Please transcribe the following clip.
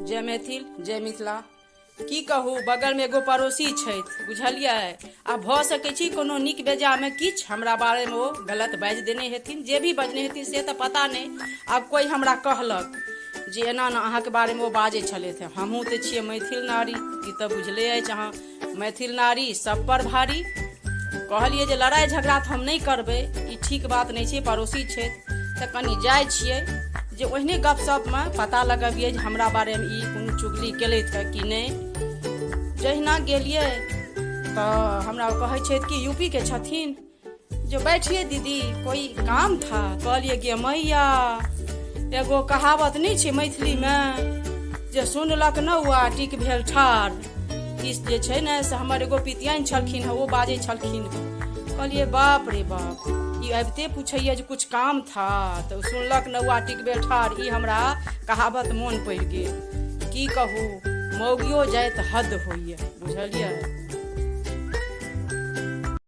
जय मैथिल, जय मिथिला। की कहू, बगलमे एगो पड़ोसी छथि, बुझलियै? आ भऽ सकै छी कोनो नीक बेजामे किछु हमरा बारेमे ओ गलत बाजि देने हेथिन। जे भी बजने हेथिन से तऽ पता नहि। आब कोइ हमरा कहलक जे एना एना अहाँके बारेमे ओ बाजै छलथि। हमहूँ तऽ छियै मैथिल नारी, ई तऽ बुझले अछि अहाँ, मैथिल नारी सब पर भारी। कहलियै जे लड़ाइ झगड़ा तऽ हम नहि करबै, ई ठीक बात नहि छै। पड़ोसी छथि तऽ कनि जाइ छियै जे ओहिने गपशपमे पता लगबियै जे हमरा बारेमे ई कोनो चुगली केलथि हँ कि नहि। जहिना गेलियै तऽ हमरा ओ कहै छथि कि यूपीके छथिन जो, बैठिए दीदी, कोई काम था? कहलियै, गे मैया, एगो कहावत नहि छै मैथिलीमे जे सुनलक नौआ टीक भेल ठाढ़? ई जे छै ने से हमर एगो पितियाइन छलखिन हँ, ओ बाजै छलखिन हँ। कहलियै, बाप रे बाप, ई आबिते पूछैए जे कुछ काम था। तऽ सुनलक नौआ टीक भेल ठाढ़, ई हमरा कहावत मोन पड़ि गेल। की कहू, मौगियो जाइत हद होइए, बुझलियै?